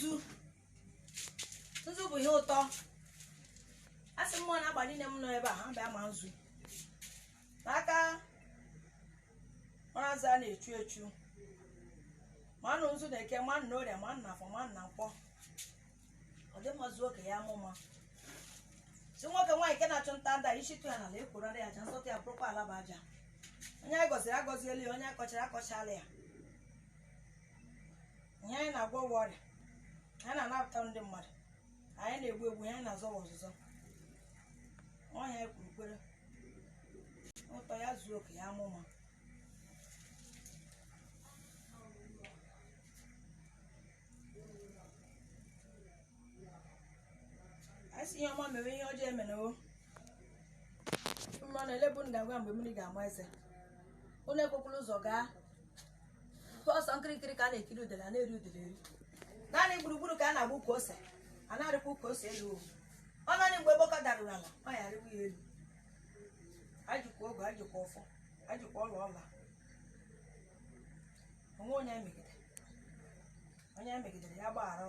Nzu nzu bụ ihe ụtọ. A sị mmụọ na-agba niile m nọ ebe a, ha bịa ma nzu n'aka mara nzu a na-echu echu, manụ nzu na eke, manụ na orie, manụ na afọ, manụ na nkwọ. Ọ dị mma zuo oke ya amụma si nwoke nwaanyị nke na-achụ nta nda isi tụ ya n'ala ekworo ya aja nsọtụ ya bụrụkwa ala bụ aja. Onye anyị gọziri agọziela ya, onye akọchara akọchala ya. Ihe anyị na-agwọ ọgwụ ọrịa, anyị na-anapụta ndị mmadụ, anyị na-egbu egbu, ihe anyị na-azọwa ọzụzọ ọhịa anyị kwuru kwere ụtọ ya zuo oke ya amụma. Anyị sị ihe ọma mewe, ihe ọjọọ emenewo. Mma na elebu ga-agwa mgbe mmiri ga-ama eze. Unu ekwekwala ụzọ gaa ọsọ nkirikiri ka a na-ekiri udele, a na-eri udele eri. Naanị gburugburu ka a na-agba ukwu ose, a na-arịkwa ukwu ose elu. Ọ naanị mgbe gbọkọ daruru ala ọ ya arịwa ya elu. Ajikwa oge, ajikwa ọfọ, ajikwa ọla ọla. Onwe onye megidere onye e megidere ya gbaghara.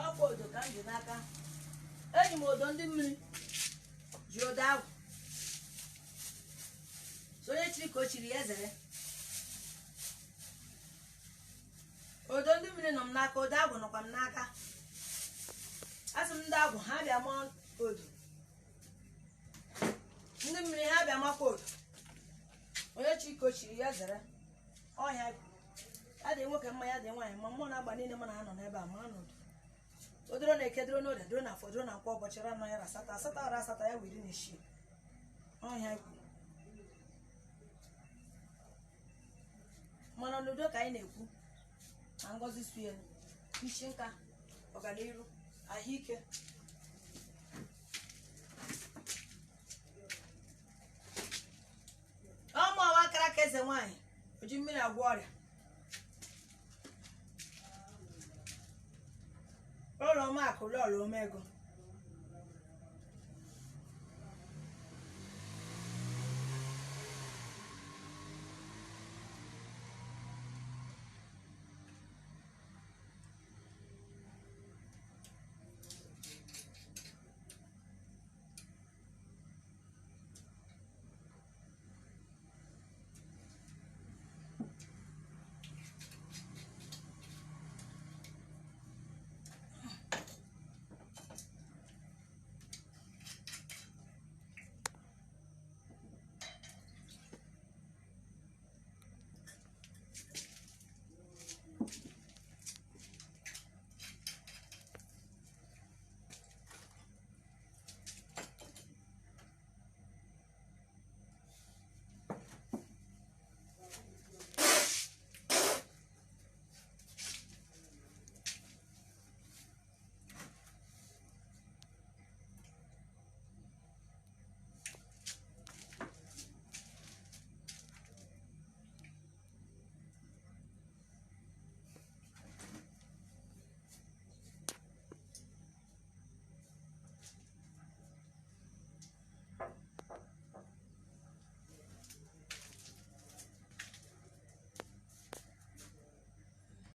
Ọkwa odo ka m ji n'aka. Eji m odo ndị mmiri ji odo agwụ. So onye chiri ka o chiri ya zere. Odo ndị mmiri nọ m n'aka, odo agwụ nọkwa m n'aka. Asị m ndị agwụ ha bịa maa odo, ndị mmiri ha bịa makwa odo. Onye chiri ka o chiri ya zere. Ọhịa ya dị nwoke mma, ya dị nwaanyị mma. Mmụọ na-agba niile mụ na ha nọ n'ebe a maa n'odo. Odoro na eke, doro n'orie, doro na afọ, doro na nkwọ, ụbọchị ra anọ ya na asatọ, asatọ ara asatọ ya wụ 16. Ọhịa kwuru mana n'udo ka anyị na-ekwu na ngọzi sue isi nka, ọganiru, ahụike. Ọmụọwa akara aka eze nwaanyị oji mmiri agwọ ọrịa. Ụlọ ọma akụ lọọlọ ọma ego.